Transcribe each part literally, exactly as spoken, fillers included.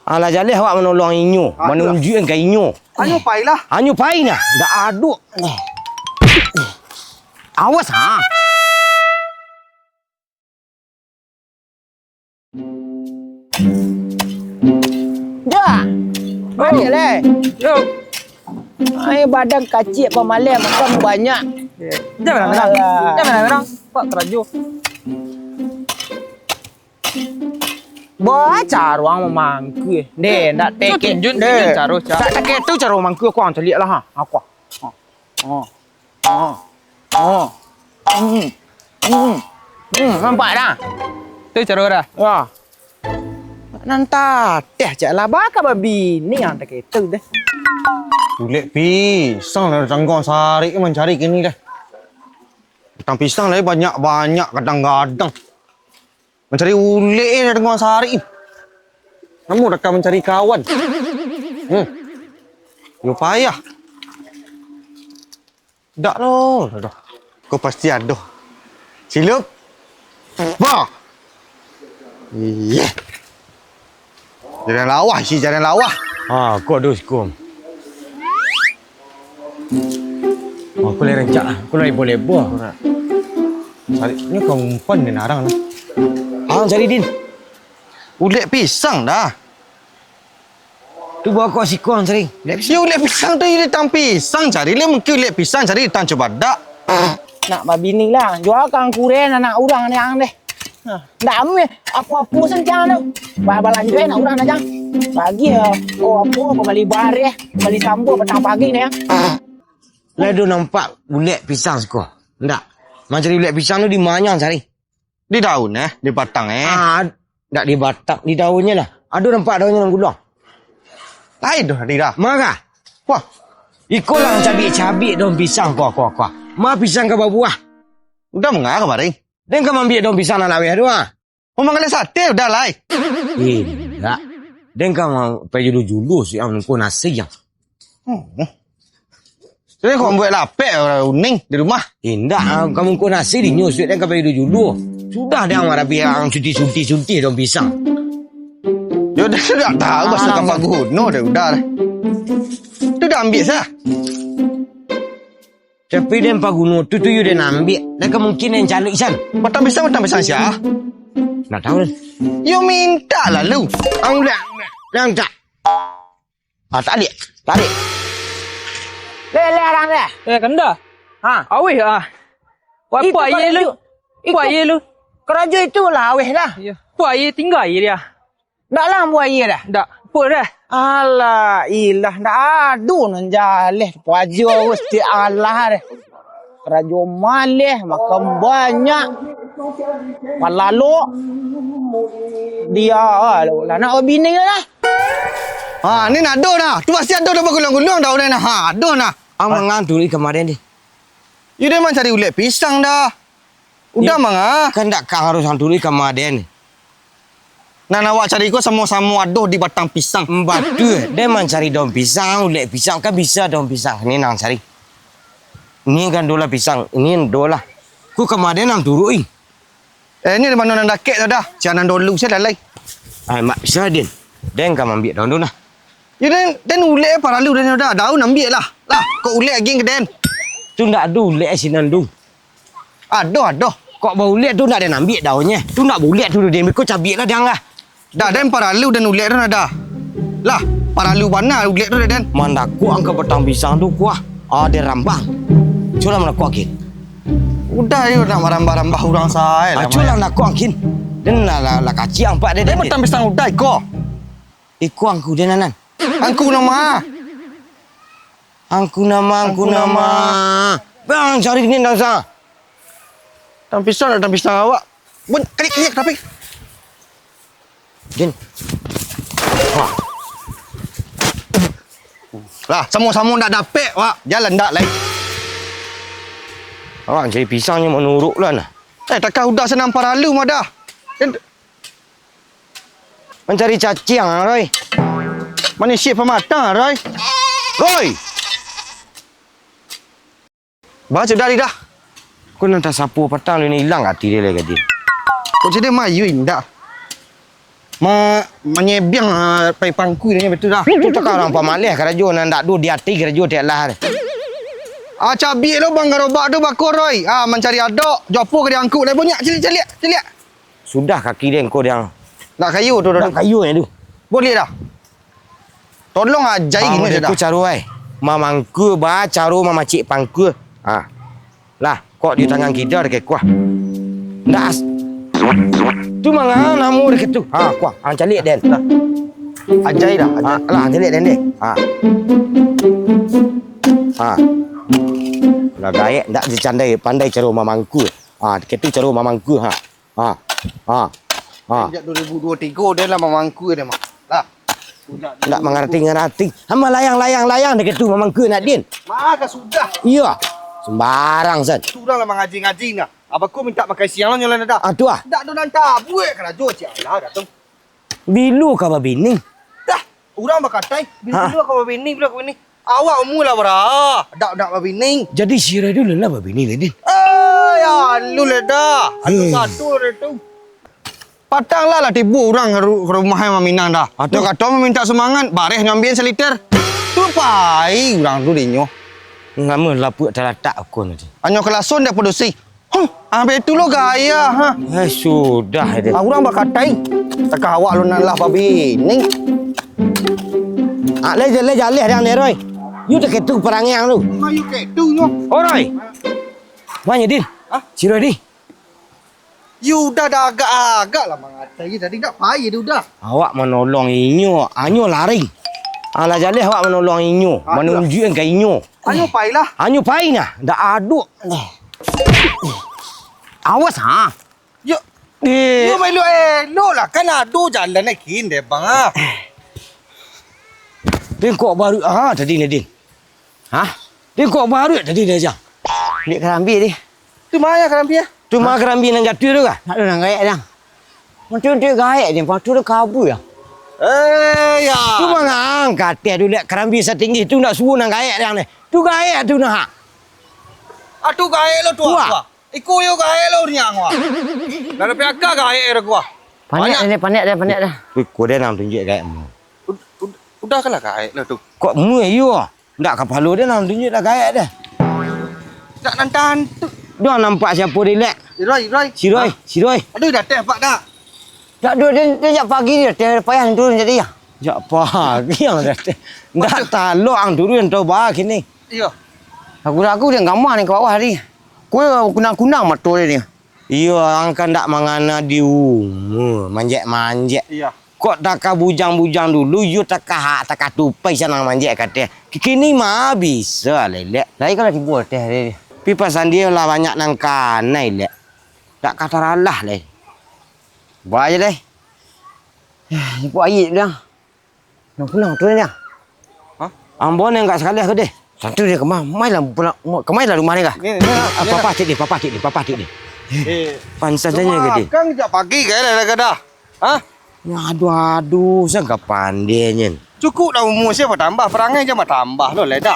Alah jaleh awak manolong inyo, manunjuikan ka inyo. Hanyo pai lah. Hanyo pai nah, dak aduk. Awas ha. Dah. Baliak lai. Yo. Ai badan kaciak pamaleh makan banyak. Jangan nak. Alah. Jangan nak. Pak karajo. Ba caro ang mamangkua. Deh, ndak tekek. Tunjuk, tunjuk caro, caro. Tak tekek tu caro mamangkua, aku ang caliak lah ha. Aku. Ha. Ha. Ha. Ha. Hmm. Hmm. Hmm, nampak dah. Tu caro dah. Ya. Nan tateh cak lah baka babini ang tak itu deh. Ulek pisang lah tangguang sarik mancari kini deh. Batang pisang lah banyak-banyak gadang-gadang. Mancari ulek eh, dah tangguang sarik. Namun dah ka mancari kawan. Hmm. Yo payah. Dak lo, dah. Ko pasti ado. Silup. Bah. Iya. Jalan lawah, isi jalan lawah. Ha, ko ado siko. Ha, ko lai rancak lah. Ko lai boleh buah. Cari, ni kawan umpan ni narang ni. Ha, cari Din. Ulek pisang dah. Tu bawa kau siko ang cari. Ulek pisang. Yo ulek pisang tu, ulek tang pisang cari. Lai mungkin ulek pisang cari tang cubadak. Nak babini lah. Jua kang kuren anak urang ni ang deh. Nah, ndak amuah, aku apo sancang tu. Ba-, balanjo anak urang dah, Jang. Bagi, eh, oh, apo, bali bareh, bali sambal, patang pagi ni, ya. Lai ado nampak ulek pisang siko? Ndak. Mancari ulek pisang tu di ma nyo cari? Di daun, eh, di batang, eh. Ah, ndak di batang, di daunnyo lah. Ado nampak daunnyo nan guluang? Lai doh, di dah. Ma ka? Wah. Iko lah cabiak-cabiak daun pisang ko, ko, ko. Ma pisang ka babuah? Udah manga kamari? Den ka maambiak daun pisang nan laweh tu, ah. Mau manggaleh sate udah lai. Indak. Den ka ma-, pai juluah-juluah si ang mangko nasi ang. Hmm. Jadi kok buek lapek uning di rumah? Indak, ah, ka mangko nasi dinyo suik den ka pai juluah-juluah. Sudah den marabi ang suntiah-suntiah daun pisang. Yo den sudah tahu baso ka paguno deh udah. Tu dah ambiak sah. Tapi den paguno tu, tu yo den ambiak. Lai ka mungkin den caluik san. Batang pisang, batang pisang sia? Ndak tahu den. Yo mintak lalu. Ang udah, udah, udah mintak. Ah, tarik, tarik. Leh, leh, arang leh. Eh, kanda. Ha. Awih ah. Itu apo aia lu? Karajo, itu, apo aia lu? Karajo itulah awih lah. Iyo. Apo aia tingga aia dia? Ndak lah ambo aia dah. Ndak, apo dah? Alah, ilah, ndak ado nan jaleh. Paja wes ti alah deh. Karajo maleh, makan banyak. Palalok. Dia lah nak babini lah. Ha, ni nak ado nah. Tu pasti ado dah baguluang-guluang dah urang nah. Ha, ado nah. Ang mangan tu kamari ni. Yo den mancari ulek pisang dah. Udah manga. Kan ndak ka harus ang turuik ka ma den. Nan awak cari ko samo-samo ado di batang pisang. Batua, den mancari daun pisang, ulek pisang, kan bisa daun pisang. Ni nan cari. Ni kan dolah pisang, ni dolah. Ko ka ma den ang turuik. Eh, ni di mano nan dakek tu dah. Siang nan dulu saya lalai. Ai, mak bisa den. Den ka maambiak daun tu nah. Yo den, den ulek paralu den dah. Daun ambiak lah. Lah, kok ulek agiah ka den. Tu ndak ado ulek sinan tu. Ado, ado. Kok baulek tu ndak den ambiak daunnyo. Tu ndak baulek tu den, beko cabiak lah dang lah. Dah, den paralu den ulek tu dah. Lah, paralu bana ulek tu den. Mandakuk ang ka batang pisang tu kuah. Ah, den rambah. Culah mandakuk agiah. Udah yo nak marambah-rambah urang sae lah. Ah, culah mandakuk agiah. Den lah, lah, lah kaciak ampak den. Den batang pisang udah iko. Iko angku den nan. Angku nama? Angku nama, angku nama. Bang, cari ni dah sa. Batang pisang, batang pisang awak. Bun, kali, kali, tapi. Din. Wah. Lah, samo-samo ndak dapek, wak. Jalan ndak lai. Awak cari pisang ni manuruk lah nah. Eh, takah udah senang paralu mah dah. Eh, mancari caciang, Roy. Manisiak pamatang, Roy. Roy! Bah, sudah, dah. Ko nan tasapo patang lu ni ilang ati dia lai ka dia. Kok jadi mayu indak? Ma-, manyebiang, ah, pai pangku inyo batua dah. Tu takah urang pamaleh karajo, nan dak ado di ati karajo tiok lah. Ah, cabiak lo bang garobak tu bako, Roy. Ah, mancari adok, jo apo ka diangkuk lai banyak, caliak, caliak, caliak. Sudah kaki den ko diang. Nak kayu tu, Dak tu. Kayu nyo tu. Boleh dah. Tolong ajai. Ah, inyo model dah. Tu caro ai. Mamangkua ba caro mamacik pangkua. Ah. Lah, kok di tangan kida dek kuah. Ndak as-, tu manga namo dek tu. Ha, kuah. Ha, caliak den. Lah. Ajai dah, ajai. Ha, lah, caliak den deh. Ha. Ha. Lah gaek ndak dicandai, pandai caro mamangkua. Ha, dek tu caro mamangkua, ha. Ha. Ha. Ha. Sejak dua ribu dua tiga dia lah mamangkua dia mah. Lah. Ndak mangarati-ngarati. Ha, malayang-layang-layang dek tu mamangkua nak din. Mah ka sudah. Iyo. Sembarang san. Tu urang lah mangaji-ngaji nah. Abah ko minta makan siang lah nyo lah dah. Ah, tu ah. Ndak ado nan tabuek karajo ciek lah dah tu. Bilo ka babini? Dah, urang bakatai, bilo, ha, bilo ka babini, bilo ka babini. Awak umua lah bara? Dak, dak babini. Jadi si Roy dulu lah babini tadi? Eh, ya, lu lah dah. Atu, eh, satu lah tu. Patang lah, lah tibo urang ka ru-, ka rumah Mak Minang dah. Ah, tu. Nyo kato mamintak sumangaik, bareh nyo ambiak saliter. Tu pai urang tu dinyo. Ngama lapuak talatak ukun tadi. Anyo kalason dak padusi. Huh, ampe tu lo gaya, ha. Eh, sudah deh. Ah, urang bakatai. Takah awak lo nan lah babini. Ah, lai jaleh, jaleh dang deh, Roy. Yu tak ketu parangiang tu. Ma yu ketu nyo. Oh, Roy. Manya, Din? Hah? Si Roy, Din. Yu udah dah agak-agak lah mangatai tadi, dak pai dah udah. Awak manolong inyo, anyo lari. Alah jaleh awak manolong inyo, aduh, manunjuikan ka inyo. Anyo pai lah. Anyo pai nah, dak aduk. Awas ha. Yo. Eh. Yo, elok-elok lah. Kan ado jalan lagi deh, Bang, ah. Bengkok baru, ah, tadi ni, Din. Hah? Bengkok baru tadi dia, Jang. Dek karambia, deh. Tu ma karambia? Tu ma karambia nan jatuah tu kah? Nak tu nan gaek, Jang. Untuak-untuak gaek, Jang. Patu tu kabur, Jang. Eh, ya. Tu mangang kateh tu, dek karambia satinggi tu nak suruh nan gaek, Jang, deh. Tu gaek tu nah. Ah, tu gaek lo tu, wah. Iko yo gaek lo niang wah. Lah tapi aka gaek dah kuah. Panek dah, panek dah, panek dah. Iko dia nang tunjuk gaek mu. Ud-, ud-, udah kalah gaek lo tu. Kok mu iyo? Ndak kapalo dia nang tunjuk dah gaek dah. Ndak nan tantu. Dah nampak siapa dia lek? Iroi, Iroi. Si Roy, si Roy. Aduh, dah teh pak dah. Dak ado dia, dia jak pagi dia teh payah turun jadi ya. Jak pagi yang dah teh. Ndak talok ang turun tau bah kini. Iyo. Aku ragu dia gamah ni ka bawah tadi. Kue kunang-kunang mato dia ni. Iyo, ang kan ndak mangana di umur, manjek-manjek. Iyo. Kok takah bujang-bujang dulu, iyo takah hak, takah tupai sanang manjek kateh. Kini mah bisa lelek. Lai kalau tibo teh tadi. Pi pasan dia lah banyak nang kanai lek. Dak ka taralah lai. Buek aja deh. Ipuak aia dulu, Yang. Nang pulang tu, Yang. Hah? Ambo ni enggak sekali aku deh. Tantu dia kemah, mailah pulang, kemailah rumah ni kah? Ni, ni, ah, ni, papah cik ni, papah cik ni, papah cik ni. Eh, pansan saja ke dia. Kang jak pagi ke lah, lah, dah. Hah? Aduh, aduh, sangka pandai nyen. Cukup dah umur sia batambah, parangai jan batambah lo, ledak.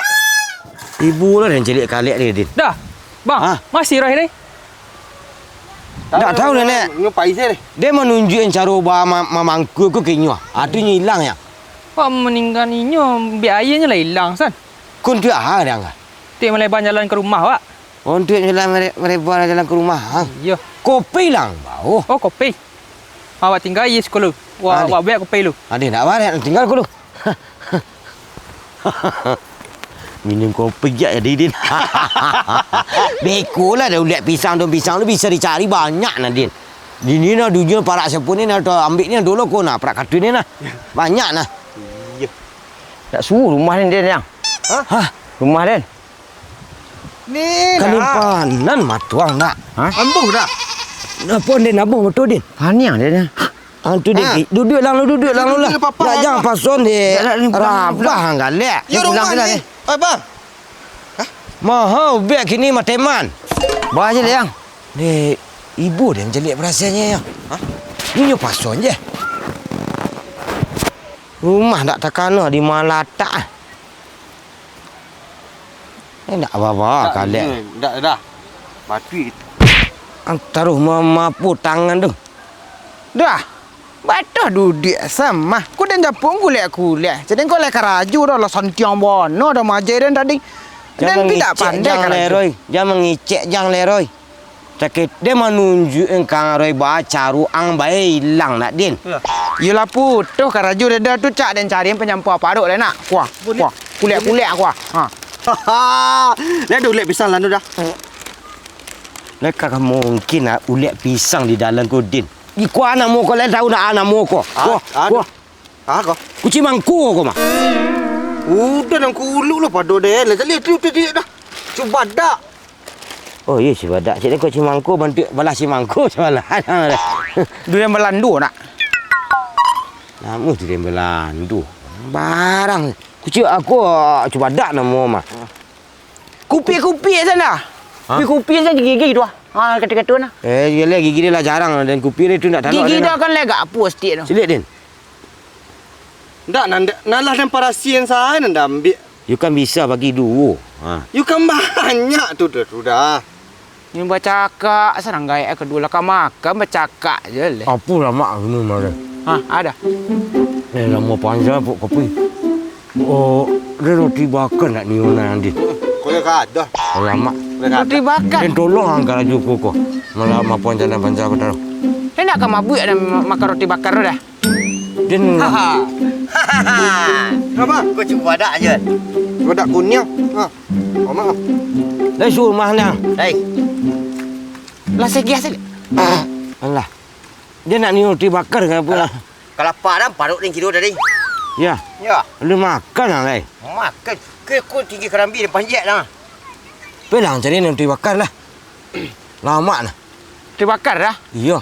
Ibu lah yang celiak kalek dia, Din. Dah, Bang, hah? Masih Roy ni? Ndak tahu, Nenek. Nyo pai se deh. Dia manunjukin caro ba-, ma-, mamangkua ko ka inyo. Ah, tu inyo ilang, ya. Kok maninggan inyo, biak aia nyo lah ilang, San. Ko untuak aha, Dang? Untuak malebahan jalan ka rumah, Wak. Oh, untuak jalan male-, malebahan jalan ka rumah, ha? Iyo. Kopi lang, bau. Oh, kopi. Awak tingga aia sikolo. Wak, wak buek kopi lu. Ade, ndak barek, tingga ko lu. Minum kopi jak jadi, Din. Beko lah, dah ulek pisang, daun pisang tu bisa dicari banyak nah, Din. Di ni nah, dunia parak siapa ni nah, tu ambil ni dulu ko nah, parak katun ni nah. Banyak nah. Iyo. Nak suruh rumah ni, Din, yang. Hah? Hah? Rumah, Din. Ni nah. Kalimpanan matuang nak. Hah? Ambuh dah. Apa, Din? Ambuh betul, Din? Paniang, Din, ya. Antu dek, duduak lang lu, duduak lang lu lah. Duduak, papa, papa. Nak jang pason dek. Dak, dak, dak, rabah ang galak. Yo, rumah ni. Oi, bang. Hah? Maha ubek kini mateman. Bah aja lah, yang. Dek, ibu dia menjelik perasanya, ya. Hah? Ini nyo pason je. Rumah dak takana di mana latak, ah. Eh, ndak apa-apa, kalek. Ndak, ndak, dah. Mati. Ang taruh mamapu tangan tu. Dah. Batoh duduak samah. Ko den japok kulek-kulek. Jadi ko lai karajo doh, lah santiang bana doh majai den tadi. Den Jan tidak mangicek pandai jang, karajo. Leroy. Jan mangicek jang, Leroy. Cakeh den manunjuak ang Roy ba caro ang bae ilang nak, Din. Yo. Iyolah putuih karajo dada tu, cak den cari panyampa parok lai nak. Kuah, kuah. Kulek-kulek kuah. Ha. Lah ado ulek pisang lah tu dah. Lai ka mungkin ah, ulek pisang di dalam ko, Din. Iko anak muko lai tahu nak anak muko. Ah, kuah, aduh. Kuah. Ah, ko. Kucing mangko ko mah. Udah nang kuluk lo pado deh. Lah, lihat tu, tu, tu, dah. Cubadak. Oh, iyo, cubadak. Cik, kucing mangko bantuak balah si mangko sabalah. Durian Balando nak. Namuah durian Balando. Barang. Kucing aku, ah, cubadak namo mah. Kupi-kupi sana. Hah? Kupi-kupi sana gigi tu ah. Ha, kato-kato nah. Eh, iyo lah, gigi dia lah jarang, dan kupi dia tu nak talok. Gigi dia kan legak puas tik tu. Silik, Din. Ndak, nan, nan lah den parasian sae nan den ambiak. Yo kan bisa bagi duo. Ha. Yo kan banyak tu, tu, tu dah. Ni bacakak, sanang gaek kaduo lah ka makan, bacakak je leh. Apo lamak anu mare? Ha, ado. Eh, lamo panjang pok kopi. Oh, dia roti bakar nak niuna nanti. Kau yang kada. Alamak. Roti bakar. Dan tolong angkat laju kuko. Malah mapuan jalan panjang aku taruh. Dia nak ka mabuak dan ma-, makan roti bakar tu dah. Dia Haha. Apa? Kau cuba dak aja. Kau dak kunyah. Ha. Mama. Dah suruh mah nang. Hei. Lah segiah saja. Alah. Dia nak niuna roti bakar ke apa lah? Kalapa dah parut ni kilo tadi. Ya. Ya. Lu makan lah, lai. Makan. Ke kau tinggi karambia dia panjat dah. Pelang cari niuna roti bakar lah. Lamak lah. Roti bakar dah? Iya.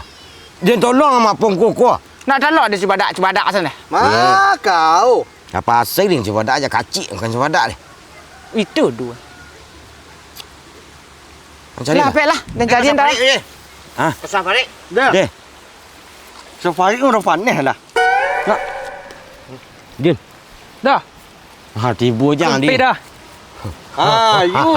Dia tolong sama pongko ko. Nak talok dia cubadak-cubadak sana. Ma kau. Apa asal dia cubadak aja kacik bukan cubadak deh. Itu dua. Cari lah. Pek lah. Dan jadi dah. Hah? Pasang parik. Dah. Deh. Safarik urang paneh lah. Nak. Din. Dah. Ha, tibo jang, Din. Sampai dah. Ha, yu.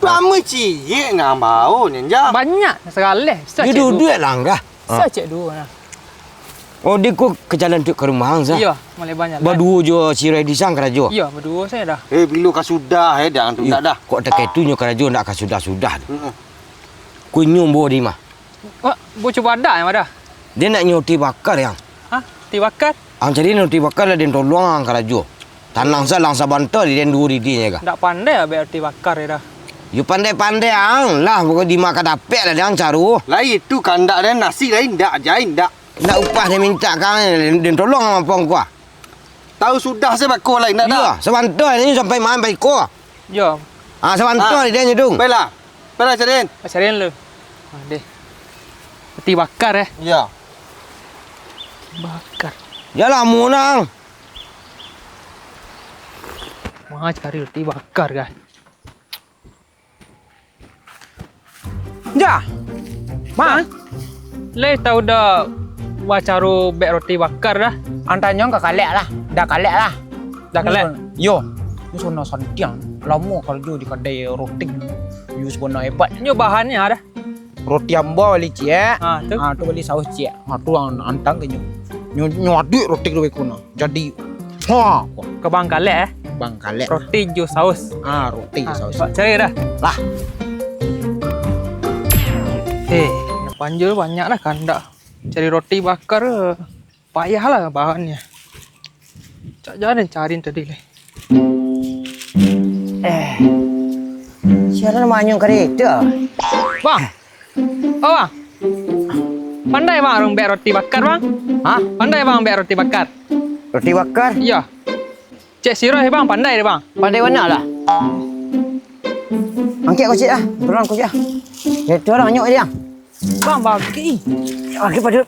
Lama ciek nak bau ni, jah. Banyak sagaleh. Yu duduk lah, Angah. Ha. Sa cek duo nah. Oh, di ko ka jalan tu ka rumah ang, sah? Iya, mulai banyak. Baduo jo si Reddy sang karajo? Iya, baduo saja dah. Eh, bilo ka sudah, eh, dah tu ndak dah. Kok takaitu nyo karajo ndak ka sudah-sudah tu? Heeh. Kunyo bo di mah. Wah, bo cubadak yang ada. Dia nak nyo roti bakar yang. Hah? Roti bakar? Ang cari roti bakar lah, den tolong ang karajo. Tanang sa, lang sabanta di den duo ridinyo ka. Ndak pandai abek roti bakar dah. Yo pandai-pandai ang lah, pokok di mah ka dapek lah dang caro. Lai itu kandak den nasi lai ndak, jai ndak. Ndak upah den minta ka ang, den tolong ang mampong kuah. Tahu sudah se bako lai ndak dah. Iyo, sabanta ni sampai main baiko. Yo. Ah, sabanta di den tu. Baiklah. Baiklah, Carin. Carin lu. Ah, deh. Roti bakar eh. Iyo. Bakar. Yo lamo nang. Ma cari roti bakar, guys. Ja. Ma. Lai tau dah bacaro bek roti bakar dah? Ang tanyo ka kalek lah. Dah kalek lah. Dah kalek? Yo. Ni sono santiang. Lamo karajo di kadai roti. Yo sabono hebat. Nyo bahannyo dah? Roti amba bali ciek. Ha, tu? Ha, tu bali saus ciek. Ha, tu ang antang ka nyo. Nyo, nyo aduik roti tu beko no. Jadi, ha, ka bangkalek eh? Bangkalek. Roti jo saus. Ha, roti jo saus. Cari dah. Lah. Eh, panjul banyak lah kandak. Cari roti bakar eh. Payah lah bahannyo. Cak jarang cari tadi lai. Eh. Sialan manyun kareta. Bang. Oh, bang. Pandai bang urang bek roti bakar, bang? Hah? Pandai bang bek roti bakar? Roti bakar? Iyo. Cek si Roy, bang, pandai deh, bang. Pandai bana lah. Angkek ko cek ah. Turun ko cek ah. Itu urang anyuk dia. Bang, bagi. Bagi pado.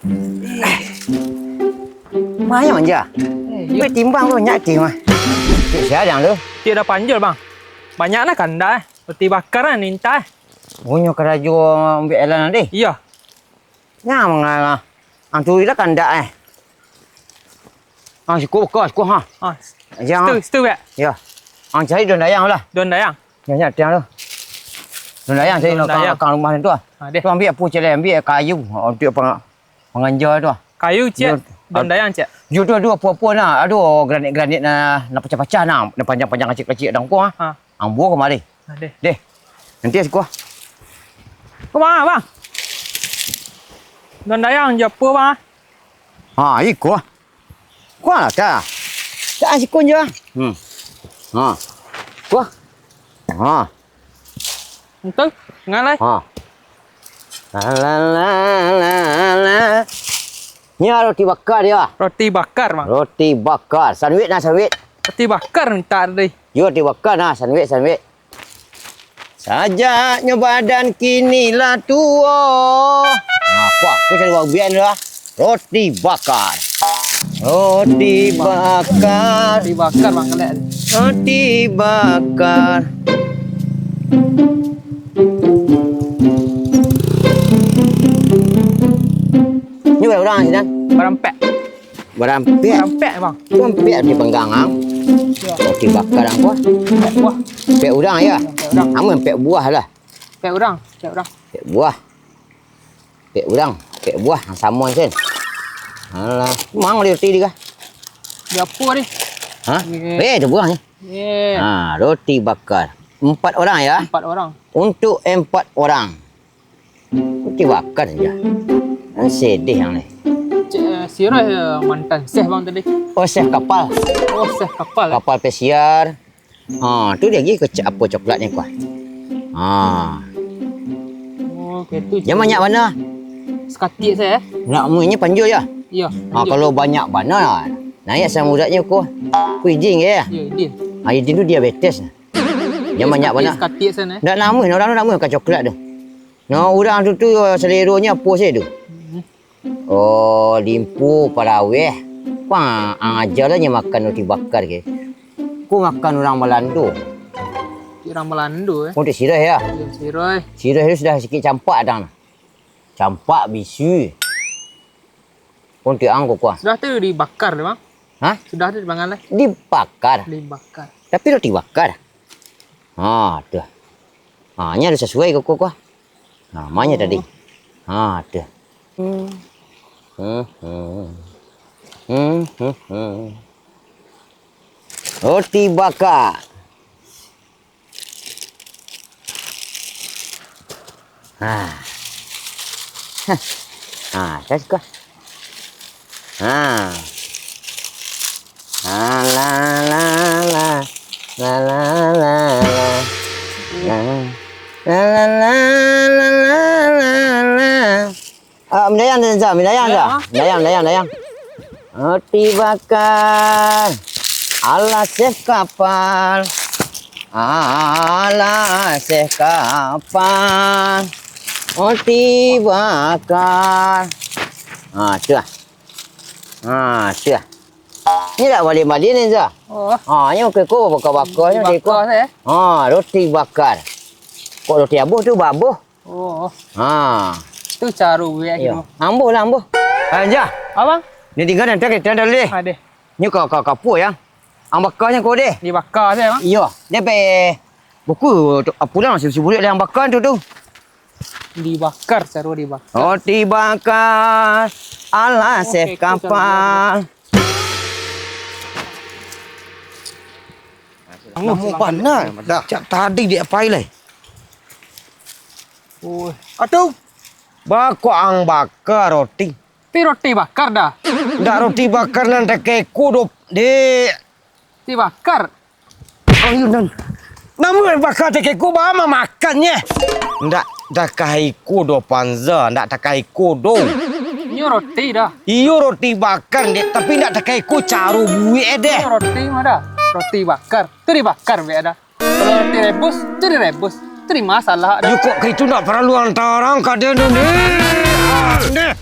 Banyak manja. Eh, iyo. Timbang tu banyak ti mah. Cek sia dang tu. Tiok dah panjul, bang. Banyak lah kandak eh. Roti bakar lah ninta eh. Bunyo karajo ambiak jalan deh. Iyo. Nya mangalah. Ang turi lah kandak eh. Ang siko beko, siko ha. Ha. Situ, situ bek. Yo. Ang cari daun dayang lah. Daun dayang. Nya, nya tiang tu. Daun dayang cari nak kang rumah tu ah. Ha, deh. Tu ambiak apo cari ambiak kayu untuk pang-, panganja tu ah. Kayu, ciek. Yo. Daun dayang, ciek. Yo tu, aduh, apo-apo nah. Aduh, granit-granit nah, nah pacah-pacah nah, nah panjang-panjang, kacik-kacik dangko ah. Ha. Ambo kamari. Nah, deh. Deh. Nanti siko. Ko bang, bang. Daun dayang jo apo, bang? Ha, iko. Kuah lah, cak. Cak sikun je lah. Hmm. Ha. Kuah. Ha. Entah, ngalai. Ha. La, la, la, la, la. Ni lah roti bakar dia. Roti bakar, Bang. Roti bakar. Sandwich nah, sandwich. Roti bakar minta tadi. Yo, roti bakar nah, sandwich, sandwich. Sajaknyo badan kini lah tuo. Nah, kuah, aku cari wabian lah. Roti bakar. Roti bakar. Roti bakar, Bang, kelek. Roti bakar. Ni bara urang sinan? Bara ampek. Bara ampek? Bara ampek, Bang. Ko ampek di panggang, ang? Yo. Roti bakar ang ko? Ampek buah. Ampek urang, yo? Ampek urang. Amun ampek buah lah. Ampek urang, ampek urang. Ampek buah. Ampek urang, ampek buah, ang samo sen. Alah, mang di roti di kah? Di apo di? Ha? Ye. Eh, tu buah ni. Ye. Ha, roti bakar. Empat orang, yo? Empat orang. Untuk empat orang. Roti bakar sajo. Nan sedih ang ni. Cek, eh, siro, eh, mantan chef, Bang, tadi. Oh, chef kapal. Oh, chef kapal, eh? Kapal pesiar. Ha, tu dia lagi ke ce-, apo coklatnyo kuah. Ha. Oh, kayak tu. Jan banyak bana. Sakatik sajo, eh? Nak munyo panjul yo? Iyo, ha, panjul. Kalau banyak bana, naiak asam uratnyo kuah. Ku izin ke? Iyo, izin. Ha, izin tu diabetes. Jan banyak bana. Sakatik sajo, eh? Ndak namuah, urang tu namuah ka coklat tu. Nah, urang tu, tu saleronyo apo sajo tu. Hmm. Oh, limpo paraweh. Pang, ang aja lah nyo makan roti bakar ke. Ko makan urang Balando. Urang Balando, eh. Ko untuak sireh, yo? Iyo, sireh. Sireh tu sudah sikit campak dang. Campak bisu. Ko untuak ang ko kuah. Sudah tu dibakar tu, Bang? Hah? Sudah tu dipanggang lah. Dibakar. Dibakar. Tapi roti bakar. Ha, tu. Ha, nyo lah sasuai ko, ko, ko. Ha, ma nyo tadi. Ha, tu. Hmm. Hmm, hmm. Hmm, hmm, hmm. Roti bakar. Ha. Ha. Ha, dah suka. Ha. Ha, la, la, la. La, la, la, la. La, la, la, la. Ah, mandayang, Zah, mandayang, Zah. Ha? Mandayang, mandayang, mandayang. Roti bakar ala chef kapal. Ala chef kapal. Roti bakar. Ha, tu lah. Ha, tu lah. Ni dak balian-balian ni, Zah. Oh. Ha, ni ko, ko bakar-bakar ni, ko. Bakar, eh? Ha, roti bakar. Kok roti abuh tu babuh? Oh. Ha. Tu caro buek. Iyo. Ambuh lah, ambuh. Ha, Zah. Abang? Ni tingga nanti kita dah leh. Ada. Ni kau, kau kapur ya. Ang bakar ni kau deh. Dibakar saja, Bang? Iyo. Dia pe buku tu, ah, pulang si, si bulik dia ang bakar tu, tu. Dibakar, caro dibakar. Roti bakar ala chef kapal. Namo panah. Dah. Cak tadi dia apai lai. Oi. Atuh. Ba kok ang bakar roti? Ti roti bakar dah. Ndak roti bakar nan takah iko doh, Dek. Ti bakar. Oh, iyo, nan. Namun bakar takah iko, ba mamakannyo. Ndak takah iko doh, Panza. Ndak takah iko doh. Iyo roti dah. Iyo roti bakar, Dek. Tapi ndak takah iko caro buek deh. Iyo roti mah dah. Roti bakar. Tu dibakar buek dah. Kalau roti rebus, tu direbus. Tu di ma salah dah. Yo kok kito ndak paralu antaro ka den tu, Dek. Dek.